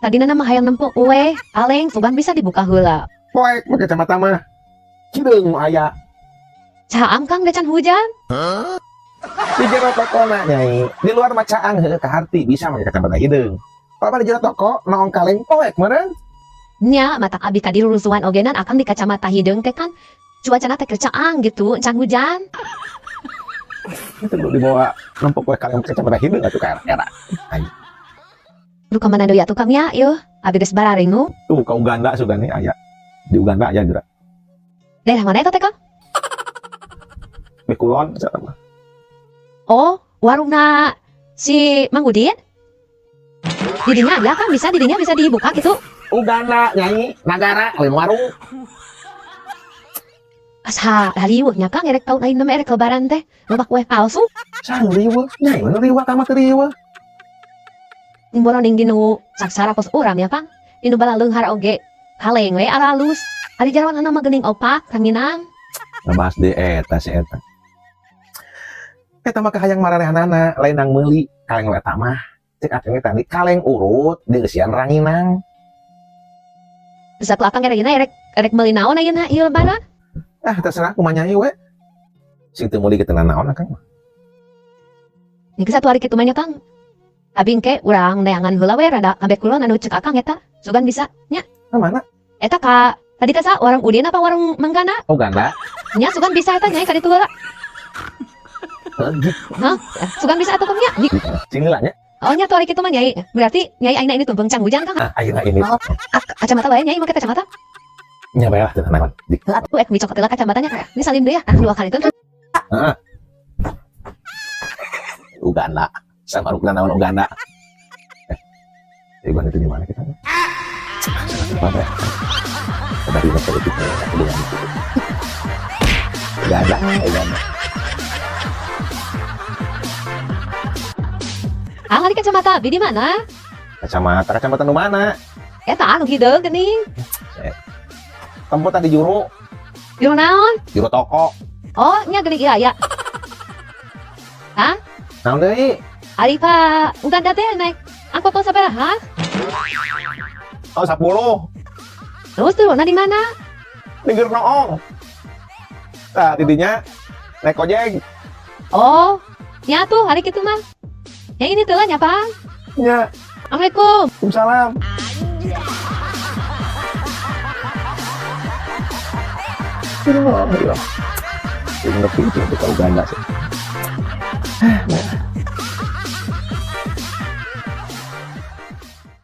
Tadi nana mah hayang nempo kue, kaleng, sugan bisa dibuka heula. Poek make kacamata mah. Hideung nu aya. Caang Kang da can hujan. Di jero toko na nyai. Di luar mah caang heuh kaharti bisa make kacamata hideung. Kalau di jero toko noong kaleng poek meureun. Nya, matak abi tadi rurusuhan ogenan akang di kacamata hideung teh kan cuacana teh keur caang gitu, can hujan. Itu belum dibawa nempo kue kaleng kacamata hideung atuh ka era. Duh ka mana deui atuh Kang ya, yeuh. Abi geus bararingu. Tuh ka Uganda sugan nih aya. Di Uganda aya geura. Daerah mana eta teh Kang? Di kulon cenah mah. Oh, warungna si Mang Udin? Didinya ya kan bisa didinya bisa dibuka gitu. Uganda nyai nagara lain warung. Asa riweuh nya Kang erek taun ayeuna mah erek lebaran teh loba kue palsu. Saha nu riweuh? Nyai nu riweuh ka mah teu riweuh. Boroning dinu saksara kos urang ya Kang. Dinu balaleunghar oge kaleng we aralus. Ari jarawanana mah geuning opak ranginang. Ngebahas deui eta si eta. Eta mah kahayang maranehanana lain nang meuli kaleng eta mah. Cek akang tadi kaleng urut dieusian ranginang. Terus atuh akang erek erek erek meuli naon ayeuna ieu lebaran? Ah terserah kumaha nyai we. Sing teu meuli kitu naon akang mah. Nih satu hari kitu mah nya Kang. Abi engke urang neangan heula we rada kabeh kulon anu cek akang eta. Sugan bisa nya. Ka mana? Eta ka tadi teh sa warung Udin apa warung Manggana? Uganda. Nya sugan bisa eta nyai ka ditu heula. Heuh. Hah? Sugan bisa atuh Kang nya. Sini lah nya. Oh nya tuh hari kitu mah nyai. Berarti nyai ayeuna ini tumpeng can hujan Kang. Ah ayeuna ini. Oh, kacamata wae nyai make kacamata. Nya bae lah teu naon. Heuh atuh ek micok heula kacamatanya. Ini salin deui ya. Ah, dua kali itu. Heeh. Uganda. Sama rukna naon Uganda. Uganda itu di mana kita? Apa ya? Dari politik dengan Uganda, Uganda. Ah, hari kacamata abi di mana? Kacamata, kacamata nu mana? Eta anu hideung geuning. Tempat tadi juru. Juru naon? Juru toko. Oh, nya geuning ieu aya. Hah? Naon deui? Ari ka Uganda teh naik angkot tong sabaraha? Oh, 10. Terus turunna di mana? Di Gernoong. Nah, tidinya naik ojek. Oh, nya tuh hari kitu mah. Ya ini tuh lah nya, Pang. Nya. Assalamualaikum. Waalaikumsalam. Ini ngerti itu ke Uganda sih.